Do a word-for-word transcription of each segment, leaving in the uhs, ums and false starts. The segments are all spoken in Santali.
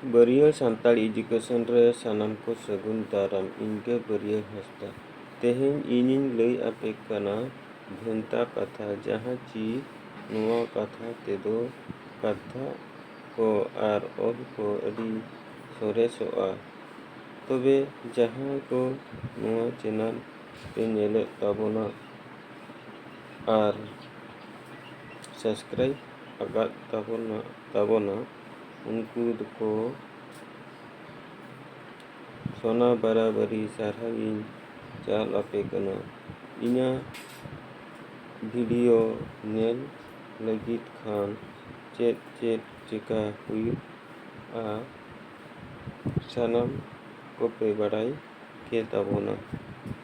ᱵᱟᱹᱨᱭᱟᱹᱲ ᱥᱟᱱᱛᱟᱲᱤ education ᱨᱮ ᱥᱟᱱᱟᱢ ᱠᱚ ᱥᱟᱹᱜᱩᱱ ᱫᱟᱨᱟᱢ᱾ ᱤᱧ ᱜᱮ ᱵᱟᱹᱨᱭᱟᱹᱲ ᱦᱟᱸᱥᱫᱟ᱾ ᱛᱮᱦᱮᱧ ᱤᱧᱤᱧ ᱞᱟᱹᱭ ᱟᱯᱮ ᱠᱟᱱᱟ ᱵᱷᱮᱱᱛᱟ ᱠᱟᱛᱷᱟ, ᱡᱟᱦᱟᱸ ᱪᱤ ᱱᱚᱣᱟ ᱠᱟᱛᱷᱟ ᱛᱮᱫᱚ ᱠᱟᱛᱷᱟ ᱠᱚ ᱟᱨ ᱚᱞ ᱠᱚ ᱟᱹᱰᱤ ᱥᱚᱨᱮᱥᱚᱜᱼᱟ᱾ ᱛᱚᱵᱮ ᱡᱟᱦᱟᱸᱭ ᱠᱚ ᱱᱚᱣᱟ channel ᱯᱮ ᱧᱮᱞᱮᱫ ᱛᱟᱵᱚᱱᱟ ᱟᱨ subscribe ᱟᱠᱟᱫ ᱛᱟᱵᱚᱱᱟ, ᱛᱟᱵᱚᱱᱟ, ᱩᱱᱠᱩ ᱫᱚᱠᱚ ᱥᱚᱱᱟ ᱵᱟᱨᱟᱵᱟᱨᱤ ᱥᱟᱨᱦᱟᱣ ᱤᱧ ᱪᱟᱞ ᱟᱯᱮ ᱠᱟᱱᱟ᱾ ᱤᱧᱟᱹᱜ video ᱧᱮᱞ ᱞᱟᱹᱜᱤᱫ ᱠᱷᱟᱱ ᱪᱮᱫ ᱪᱮᱫ ᱪᱮᱠᱟ ᱦᱩᱭᱩᱜᱼᱟ, ᱥᱟᱱᱟᱢ ᱠᱚᱯᱮ ᱵᱟᱲᱟᱭ ᱠᱮ ᱛᱟᱵᱚᱱᱟ᱾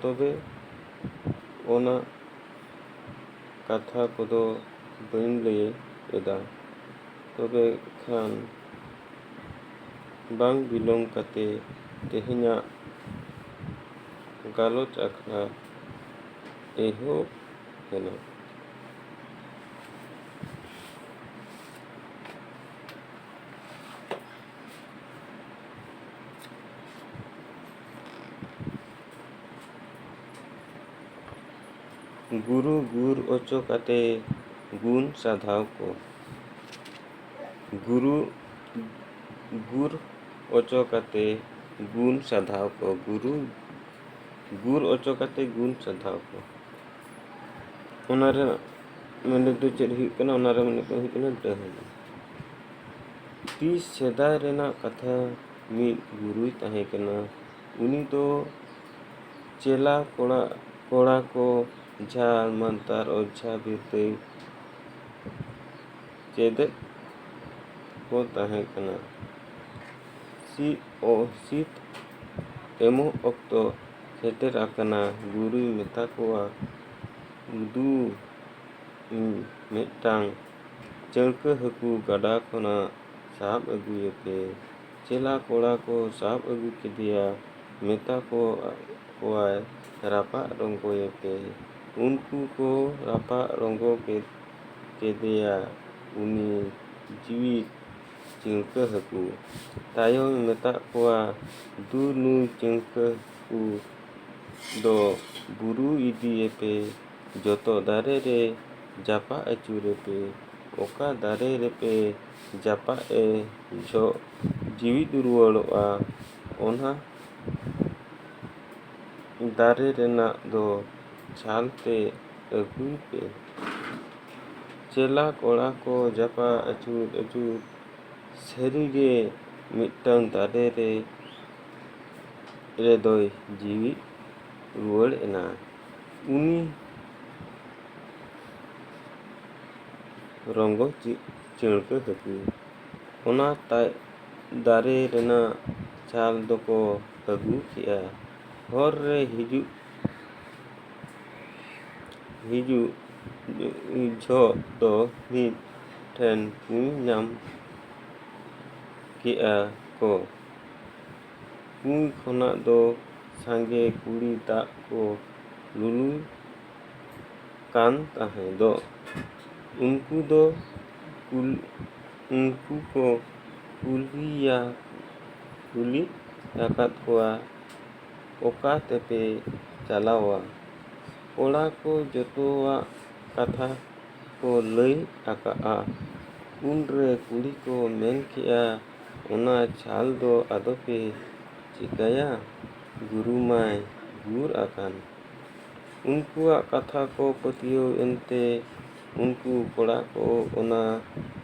ᱛᱚᱵᱮ ᱚᱱᱟ ᱠᱟᱛᱷᱟ ᱠᱚᱫᱚ ᱵᱟᱹᱧ ᱞᱟᱹᱭ ᱮᱫᱟ᱾ ᱛᱚᱵᱮ ᱠᱷᱟᱱ ᱵᱟᱝ ᱵᱤᱞᱚᱢ ᱠᱟᱛᱮ ᱛᱮᱦᱮᱧᱟᱜ ᱜᱟᱞᱚᱪ ᱟᱠᱷᱲᱟ ᱮᱦᱚᱵ ᱮᱱᱟ᱾ ᱜᱩᱨᱩ ᱜᱩᱨ ᱚᱪᱚ ᱠᱟᱛᱮ ᱜᱩᱱ ᱥᱟᱫᱷᱟᱣ ᱠᱚ᱾ ᱜᱩᱨᱩ ᱜᱩᱨ ᱚᱪᱚ ᱠᱟᱛᱮ ᱜᱩᱱ ᱥᱟᱫᱷᱟᱣ ᱠᱚ᱾ ᱜᱩᱨᱩ ᱜᱩᱨ ᱚᱪᱚ ᱠᱟᱛᱮ ᱜᱩᱱ ᱥᱟᱫᱷᱟᱣ ᱠᱚ᱾ ᱚᱱᱟ ᱨᱮᱱᱟᱜ ᱢᱮᱱᱮᱫ ᱫᱚ ᱪᱮᱫ ᱦᱩᱭᱩᱜ ᱠᱟᱱᱟ? ᱚᱱᱟ ᱨᱮ ᱢᱮᱱᱮᱫ ᱫᱚ ᱦᱩᱭᱩᱜ ᱠᱟᱱᱟ ᱰᱟᱹᱦᱟᱹ᱾ ᱛᱤᱥ ᱥᱮᱫᱟᱭ ᱨᱮᱱᱟᱜ ᱠᱟᱛᱷᱟ, ᱢᱤᱫ ᱜᱩᱨᱩᱭ ᱛᱟᱦᱮᱸ ᱠᱟᱱᱟ᱾ ᱩᱱᱤ ᱫᱚ ᱪᱮᱞᱟ ᱠᱚᱲᱟ, ᱠᱚᱲᱟ ᱠᱚ ᱡᱷᱟᱲ ᱢᱟᱱᱛᱟᱨ ᱚᱡᱷᱟ ᱵᱤᱨᱫᱟᱹᱭ ᱪᱮᱫᱮᱫ ᱠᱚ ᱛᱟᱦᱮᱸ ᱠᱟᱱᱟ᱾ ᱥᱤᱫ ᱚ-, ᱥᱤᱫ ᱮᱢᱚᱜ ᱚᱠᱛᱚ ᱥᱮᱴᱮᱨ ᱟᱠᱟᱱᱟ᱾ ᱜᱩᱨᱩᱭ ᱢᱮᱛᱟ ᱠᱚᱣᱟ, "ᱫᱩ, ᱢᱤᱫᱴᱟᱝ ᱪᱟᱹᱲᱠᱟᱹ ᱦᱟᱹᱠᱩ ᱜᱟᱰᱟ ᱠᱷᱚᱱᱟᱜ ᱥᱟᱵ ᱟᱹᱜᱩᱭᱮᱯᱮ᱾" ᱪᱮᱞᱟ ᱠᱚᱲᱟ ᱠᱚ ᱥᱟᱵ ᱟᱹᱜᱩ ᱠᱮᱫᱮᱭᱟ᱾ ᱢᱮᱛᱟ ᱠᱚ, ᱠᱚᱣᱟᱭ, "ᱨᱟᱯᱟᱜ ᱨᱚᱝᱜᱚᱭᱮᱯᱮ᱾" ᱩᱱᱠᱩ ᱠᱚ ᱨᱟᱯᱟᱜ ᱨᱚᱝᱜᱚ ᱠᱮᱫ, ᱠᱮᱫᱮᱭᱟ᱾ ᱩᱱᱤ ᱡᱤᱣᱤᱫ ᱪᱤᱲᱠᱟᱹ ᱦᱟᱹᱠᱩ᱾ ᱛᱟᱭᱚᱢᱮ ᱢᱮᱛᱟᱫ ᱠᱚᱣᱟ, "ᱫᱩ ᱱᱩᱭ ᱪᱤᱲᱠᱟᱹ ᱦᱟᱹᱠᱩ ᱫᱚ ᱵᱩᱨᱩ ᱤᱫᱤᱭᱮᱯᱮ, ᱡᱚᱛᱚ ᱫᱟᱨᱮ ᱨᱮ ᱡᱟᱯᱟᱜ ᱟᱹᱪᱩᱨᱮᱯᱮ᱾ ᱚᱠᱟ ᱫᱟᱨᱮ ᱨᱮᱯᱮ ᱡᱟᱯᱟᱜ ᱮ ᱡᱚᱦᱚᱜ ᱡᱤᱣᱤᱫ ᱨᱩᱣᱟᱹᱲᱚᱜᱼᱟ, ᱚᱱᱟ ᱫᱟᱨᱮ ᱨᱮᱱᱟᱜ ᱫᱚ ᱪᱷᱟᱞ ᱛᱮ ᱟᱹᱜᱩᱭ ᱯᱮ᱾" ᱪᱮᱞᱟ ᱠᱚᱲᱟ ᱠᱚ ᱡᱟᱯᱟᱜ ᱟᱹᱪᱩᱨ ᱟᱹᱪᱩᱨ ᱥᱟᱹᱨᱤᱜᱮ ᱢᱤᱫᱴᱟᱝ ᱫᱟᱨᱮ ᱨᱮ, ᱨᱮᱫᱚᱭ ᱡᱤᱣᱤᱫ ᱨᱩᱣᱟᱹᱲ ᱮᱱᱟ᱾ ᱩᱱᱤ ᱨᱚᱝᱜᱚ ᱪᱤ-, ᱪᱤᱲᱠᱟᱹ ᱦᱟᱹᱠᱩ᱾ ᱚᱱᱟ ᱛᱟᱭ-, ᱫᱟᱨᱮ ᱨᱮᱱᱟᱜ ᱪᱷᱟᱞ ᱫᱚᱠᱚ ᱟᱹᱜᱩ ᱠᱮᱜᱼᱟ᱾ ᱦᱚᱨ ᱨᱮ ᱦᱤᱡᱩᱜ, ᱦᱤᱡᱩᱜ ᱡᱚᱦᱚᱜ ᱫᱚ ᱢᱤᱫ ᱴᱷᱮᱱ ᱠᱩᱸᱭ ᱧᱟᱢ ᱠᱮᱜᱼᱟ ᱠᱚ᱾ ᱠᱩᱸᱭ ᱠᱷᱚᱱᱟᱜ ᱫᱚ ᱥᱟᱸᱜᱮ ᱠᱩᱲᱤ ᱫᱟᱜ ᱠᱚ ᱞᱩᱞᱩᱭ ᱠᱟᱱ ᱛᱟᱦᱮᱸᱫᱚᱜ᱾ ᱩᱱᱠᱩ ᱫᱚ ᱠᱩᱞ-, ᱩᱱᱠᱩ ᱠᱚ ᱠᱩᱞᱤᱭᱟ-, ᱠᱩᱞᱤ ᱟᱠᱟᱫ ᱠᱚᱣᱟ, "ᱚᱠᱟ ᱛᱮᱯᱮ ᱪᱟᱞᱟᱣᱟ?" ᱠᱚᱲᱟ ᱠᱚ ᱡᱚᱛᱚᱣᱟᱜ ᱠᱟᱛᱷᱟ ᱠᱚ ᱞᱟᱹᱭ ᱟᱠᱟᱫᱼᱟ᱾ ᱩᱱᱨᱮ ᱠᱩᱲᱤ ᱠᱚ ᱢᱮᱱ ᱠᱮᱜᱼᱟ, "ᱚᱱᱟ ᱪᱷᱟᱞ ᱫᱚ ᱟᱫᱚ ᱯᱮ ᱪᱤᱠᱟᱹᱭᱟ? ᱜᱩᱨᱩ ᱢᱟᱭ ᱜᱩᱨ ᱟᱠᱟᱱ᱾" ᱩᱱᱠᱩᱣᱟᱜ ᱠᱟᱛᱷᱟ ᱠᱚ ᱯᱟᱹᱛᱭᱟᱹᱣ ᱮᱱᱛᱮ ᱩᱱᱠᱩ ᱠᱚᱲᱟ ᱠᱚ ᱚᱱᱟ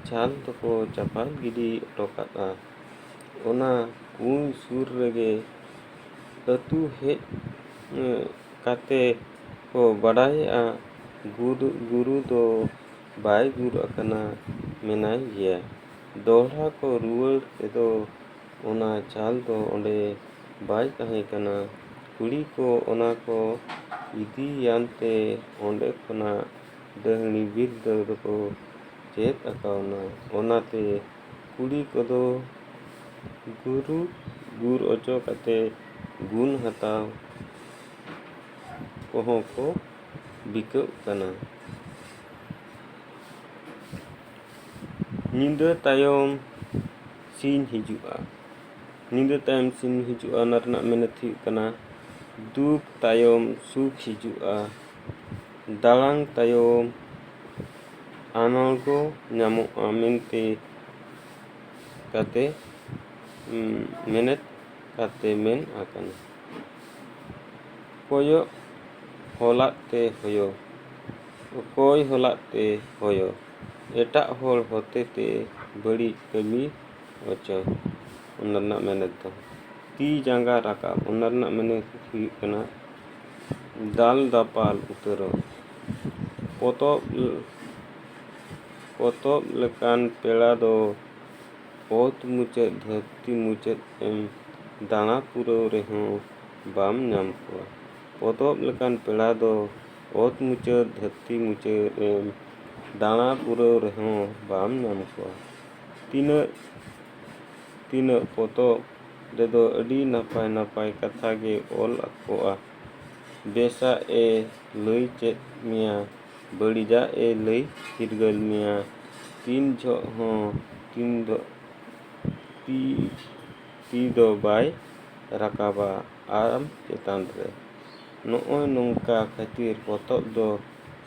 ᱪᱷᱟᱞ ᱫᱚᱠᱚ ᱪᱟᱯᱟᱫ ᱜᱤᱰᱤ ᱦᱚᱴᱚ ᱠᱟᱫᱼᱟ᱾ ᱚᱱᱟ ᱠᱩᱸᱭ ᱥᱩᱨ ᱨᱮᱜᱮ ᱟᱹᱛᱩ ᱦᱮᱡ, ᱮ, ᱠᱟᱛᱮ ᱠᱚ ᱵᱟᱰᱟᱭᱮᱜᱼᱟ, ᱜᱩᱨᱩ, ᱜᱩᱨᱩ ᱫᱚ ᱵᱟᱭ ᱜᱩᱨ ᱟᱠᱟᱱᱟ, ᱢᱮᱱᱟᱭ ᱜᱮᱭᱟ᱾ ᱫᱚᱦᱲᱟ ᱠᱚ ᱨᱩᱣᱟᱹᱲ ᱛᱮᱫᱚ ᱚᱱᱟ ᱪᱷᱟᱞ ᱫᱚ ᱚᱸᱰᱮ ᱵᱟᱭ ᱛᱟᱦᱮᱸ ᱠᱟᱱᱟ᱾ ᱠᱩᱲᱤ ᱠᱚ ᱚᱱᱟ ᱠᱚ ᱤᱫᱤᱭᱟᱱ ᱛᱮ ᱚᱸᱰᱮ ᱠᱷᱚᱱᱟᱜ ᱰᱟᱹᱦᱱᱤ ᱵᱤᱨᱫᱟᱹ ᱫᱚᱠᱚ ᱪᱮᱫ ᱟᱠᱟᱣᱱᱟ᱾ ᱚᱱᱟᱛᱮ ᱠᱩᱲᱤ ᱠᱚᱫᱚ ᱜᱩᱨᱩ ᱜᱩᱨ ᱚᱪᱚ ᱠᱟᱛᱮ ᱜᱩᱱ ᱦᱟᱛᱟᱣ ᱠᱚᱦᱚᱸ ᱠᱚ ᱵᱤᱠᱟᱹᱜ ᱠᱟᱱᱟ᱾ ᱧᱤᱫᱟᱹ ᱛᱟᱭᱚᱢ ᱥᱤᱧ ᱦᱤᱡᱩᱜᱼᱟ᱾ ᱧᱤᱫᱟᱹ ᱛᱟᱭᱚᱢ ᱥᱤᱧ ᱦᱤᱡᱩᱜᱼᱟ, ᱚᱱᱟ ᱨᱮᱱᱟᱜ ᱢᱮᱱᱮᱛ ᱦᱩᱭᱩᱜ ᱠᱟᱱᱟ ᱫᱩᱠ ᱛᱟᱭᱚᱢ ᱥᱩᱠ ᱦᱤᱡᱩᱜᱼᱟ, ᱫᱟᱲᱟᱝ ᱛᱟᱭᱚᱢ ᱟᱱᱟᱲᱜᱚ ᱧᱟᱢᱚᱜᱼᱟ ᱢᱮᱱᱛᱮ ᱠᱟᱛᱮ, ᱩᱸ, ᱢᱮᱱᱮᱛ ᱠᱟᱛᱮ ᱢᱮᱱ ᱟᱠᱟᱱᱟ᱾ ᱠᱚᱭᱚᱜ ᱦᱚᱞᱟᱫ ᱛᱮ ᱦᱚᱭᱚ, ᱚᱠᱚᱭ ᱦᱚᱞᱟᱫ ᱛᱮ ᱦᱚᱭᱚ, ᱮᱴᱟᱜ ᱦᱚᱲ ᱦᱚᱛᱮᱛᱮ ᱵᱟᱹᱲᱤᱡ ᱠᱟᱹᱢᱤ ᱚᱪᱚ᱾ ᱚᱱᱟ ᱨᱮᱱᱟᱜ ᱢᱮᱱᱮᱛ ᱫᱚ ᱛᱤ ᱡᱟᱸᱜᱟ ᱨᱟᱠᱟᱵ, ᱚᱱᱟ ᱨᱮᱱᱟᱜ ᱢᱮᱱᱮᱛ ᱦᱩᱭᱩᱜ ᱠᱟᱱᱟ ᱫᱟᱞ ᱫᱟᱯᱟᱞ ᱩᱛᱟᱹᱨᱚᱜ᱾ ᱯᱚᱛᱚᱵ, ᱯᱚᱛᱚᱵ ᱞᱮᱠᱟᱱ ᱯᱮᱲᱟ ᱫᱚ ᱚᱛ ᱢᱩᱪᱟᱹᱫ ᱫᱷᱟᱹᱨᱛᱤ ᱢᱩᱪᱟᱹᱫ ᱮᱢ ᱫᱟᱬᱟ ᱯᱩᱨᱟᱹᱣ ᱨᱮᱦᱚᱸ ᱵᱟᱢ ᱧᱟᱢ ᱠᱚᱣᱟ᱾ ᱯᱚᱛᱚᱵ ᱞᱮᱠᱟᱱ ᱯᱮᱲᱟ ᱫᱚ ᱚᱛ ᱢᱩᱪᱟᱹᱫ ᱫᱷᱟᱹᱨᱛᱤ ᱢᱩᱪᱟᱹᱫ ᱮᱢ ᱫᱟᱬᱟ ᱯᱩᱨᱟᱹᱣ ᱨᱮᱦᱚᱸ ᱵᱟᱢ ᱧᱟᱢ ᱠᱚᱣᱟ᱾ ᱛᱤᱱᱟᱹᱜ, ᱛᱤᱱᱟᱹᱜ ᱯᱚᱛᱚᱵ ᱨᱮᱫᱚ ᱟᱹᱰᱤ ᱱᱟᱯᱟᱭ ᱱᱟᱯᱟᱭ ᱠᱟᱛᱷᱟ ᱜᱮ ᱚᱞ ᱠᱚᱜᱼᱟ᱾ ᱵᱮᱥᱟᱜ ᱮ ᱞᱟᱹᱭ ᱪᱮᱫ ᱢᱮᱭᱟ, ᱵᱟᱹᱲᱤᱡᱟᱜ ᱮ ᱞᱟᱹᱭ ᱪᱤᱨᱜᱟᱹᱞ ᱢᱮᱭᱟ᱾ ᱛᱤᱱ ᱡᱚᱦᱚᱜ ᱦᱚᱸ ᱛᱤᱱ ᱫᱚ ᱛᱤ, ᱛᱤ ᱫᱚ ᱵᱟᱭ ᱨᱟᱠᱟᱵᱟ ᱟᱢ ᱪᱮᱛᱟᱱ ᱨᱮ᱾ ᱱᱚᱜᱼᱚᱭ ᱱᱚᱝᱠᱟ ᱠᱷᱟᱹᱛᱤᱨ ᱯᱚᱛᱚᱵ ᱫᱚ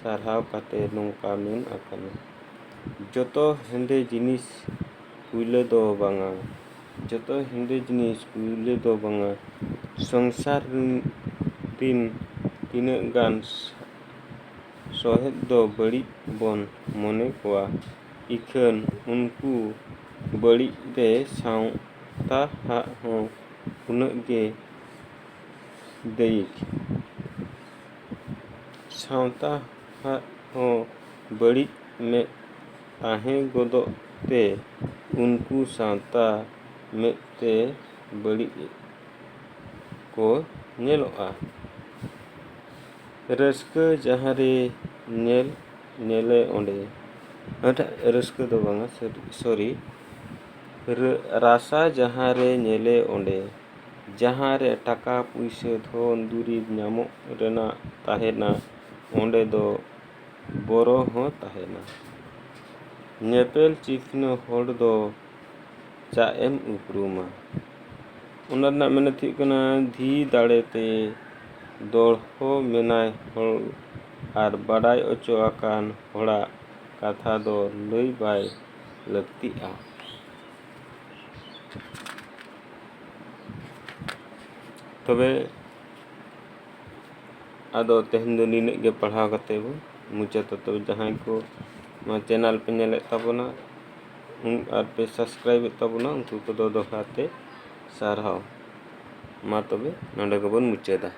ᱥᱟᱨᱦᱟᱣ ᱠᱟᱛᱮ ᱱᱚᱝᱠᱟ ᱢᱮᱱ ᱟᱠᱟᱱᱟ, ᱡᱚᱛᱚ ᱦᱮᱸᱫᱮ ᱡᱤᱱᱤᱥ ᱠᱩᱭᱞᱟᱹ ᱫᱚ ᱵᱟᱝᱟ, ᱡᱚᱛᱚ ᱦᱮᱸᱫᱮ ᱡᱤᱱᱤᱥ ᱠᱩᱭᱞᱟᱹ ᱫᱚ ᱵᱟᱝᱟ᱾ ᱥᱚᱝᱥᱟᱨ ᱨᱤᱱ, ᱨᱤᱱ ᱛᱤᱱᱟᱹᱜ ᱜᱟᱱ ᱥᱚᱦᱮᱫ ᱫᱚ ᱵᱟᱹᱲᱤᱡ ᱵᱚᱱ ᱢᱚᱱᱮ ᱠᱚᱣᱟ, ᱤᱠᱷᱟᱹᱱ ᱩᱱᱠᱩ ᱵᱟᱹᱲᱤᱡ ᱨᱮ ᱥᱟᱶᱛᱟ ᱦᱟᱜ ᱦᱚᱸ ᱩᱱᱟᱹᱜ ᱜᱮ ᱫᱟᱹᱭᱤᱠ᱾ ᱥᱟᱶᱛᱟ ᱦᱟᱜ ᱦᱚᱸ ᱵᱟᱹᱲᱤᱡ ᱢᱮᱫ ᱛᱟᱦᱮᱸ ᱜᱚᱫᱚᱜ ᱛᱮ ᱩᱱᱠᱩ ᱥᱟᱶᱛᱟ ᱢᱮᱫ ᱛᱮ ᱵᱟᱹᱲᱤᱡ ᱠᱚ ᱧᱮᱞᱚᱜᱼᱟ᱾ ᱨᱟᱹᱥᱠᱟᱹ ᱡᱟᱦᱟᱸ ᱨᱮ ᱧᱮᱞ, ᱧᱮᱞᱮ ᱚᱸᱰᱮ, ᱟᱪᱪᱷᱟ, ᱨᱟᱹᱥᱠᱟᱹ ᱫᱚ ᱵᱟᱝᱟ, ᱥᱚᱨᱤ, ᱨᱟᱥᱟ ᱡᱟᱦᱟᱸ ᱨᱮ ᱧᱮᱞᱮ ᱚᱸᱰᱮ, ᱡᱟᱦᱟᱸ ᱨᱮ ᱴᱟᱠᱟ ᱯᱩᱭᱥᱟᱹ ᱫᱷᱚᱱ ᱫᱩᱨᱤᱵᱽ ᱧᱟᱢᱚᱜ ᱨᱮᱱᱟᱜ ᱛᱟᱦᱮᱱᱟ, ᱚᱸᱰᱮ ᱫᱚ ᱵᱚᱨᱚ ᱦᱚᱸ ᱛᱟᱦᱮᱱᱟ᱾ ᱧᱮᱯᱮᱞ ᱪᱤᱠᱷᱱᱟᱹ ᱦᱚᱲ ᱫᱚ ᱪᱟᱜ ᱮᱢ ᱩᱯᱨᱩᱢᱟ᱾ ᱚᱱᱟ ᱨᱮᱱᱟᱜ ᱢᱮᱱᱮᱛ ᱦᱩᱭᱩᱜ ᱠᱟᱱᱟ, ᱫᱷᱤ ᱫᱟᱲᱮᱛᱮ ᱫᱚᱲᱦᱚ ᱢᱮᱱᱟᱭ ᱦᱚᱲ ᱟᱨ ᱵᱟᱰᱟᱭ ᱚᱪᱚ ᱟᱠᱟᱱ ᱦᱚᱲᱟᱜ ᱠᱟᱛᱷᱟ ᱫᱚ ᱞᱟᱹᱭ ᱵᱟᱭ ᱞᱟᱹᱠᱛᱤᱜᱼᱟ᱾ ᱛᱚᱵᱮ ᱟᱫᱚ ᱛᱮᱦᱮᱧ ᱫᱚ ᱱᱤᱱᱟᱹᱜ ᱜᱮ ᱯᱟᱲᱦᱟᱣ ᱠᱟᱛᱮ ᱵᱚᱱ ᱢᱩᱪᱟᱹᱫᱟ᱾ ᱛᱚᱵᱮ ᱡᱟᱦᱟᱸᱭ ᱠᱚ ᱱᱚᱣᱟ ᱪᱮᱱᱮᱞ ᱯᱮ ᱧᱮᱞᱮᱫ ᱛᱟᱵᱚᱱᱟ, ᱩᱱ-, ᱟᱨ ᱯᱮ ᱥᱟᱵᱥᱠᱨᱟᱭᱤᱵᱮᱫ ᱛᱟᱵᱚᱱᱟ, ᱩᱱᱠᱩ ᱠᱚᱫᱚ ᱫᱚᱦᱲᱟ ᱛᱮ ᱥᱟᱨᱦᱟᱣ᱾ ᱢᱟ ᱛᱚᱵᱮ ᱱᱚᱰᱮ ᱜᱮᱵᱚᱱ ᱢᱩᱪᱟᱹᱫᱟ᱾